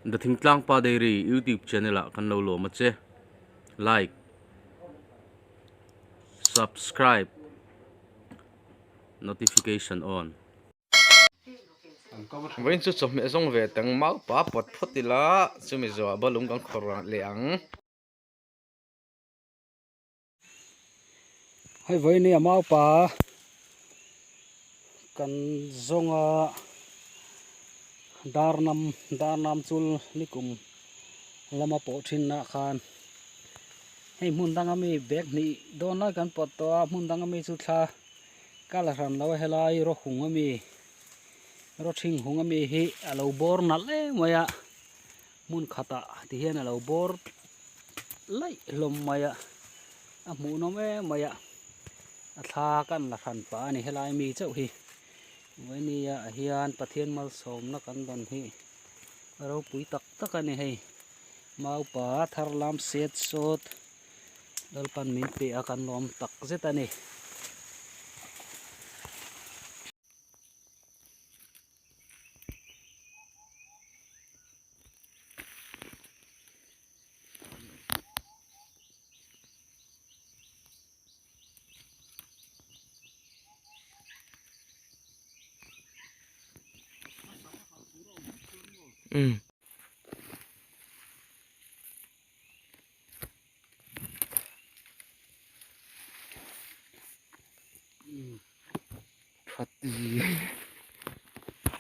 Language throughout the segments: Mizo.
The Thingtlang Pa Dairy YouTube channel ah kan lo lawm a che. Like, Subscribe, Notification on. Vawiin chu chawhmeh zawng ve tang mau pa pawt phawt ila chumi zawhah balung kan khawrh leh ang. Hei vawiin hi a maupa kan zawnga darnam darnam chul nikum lama pawh thinah khan hei hmun danga mi bag hnih dawn lai kan pawt tawh a hmun danga mi chu thla ka la hran lo a helai raw hung ami raw thing hung ami hi a lo bawr nalh em mai a hmun khatah ti hian a lo bawr laih hlawm mai a a hmuhnawm em mai a a thla kan la hran pah a ni helai mi chauh hi vawini ah hian Pathian malsawmna kan dawn hi a ropui tak tak a ni hei maupa thar lam set sawt Lalpan min pe a kan lawm tak zet a ni.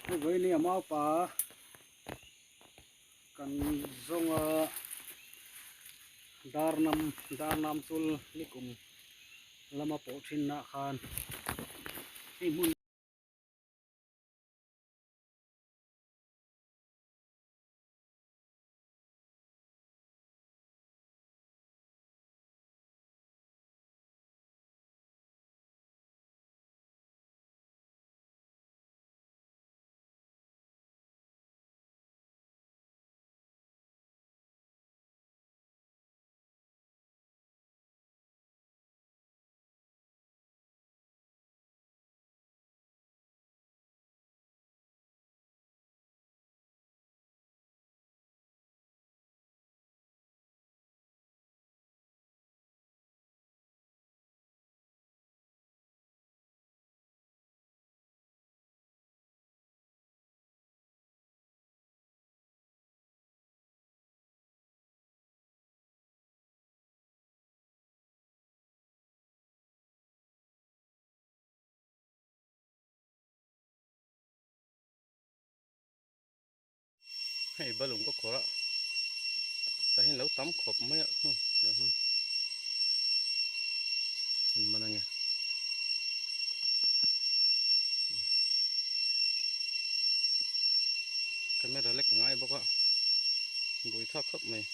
Hei vawiin hi a maupa kan zawnga darnam darnam chul nikum lama pawh thinah khan hei hmun Hei balung ka khawrh a tah hian lo tam khawp mai a an man ange. Camera lek a ngai bawk a buai thlak khawp mai.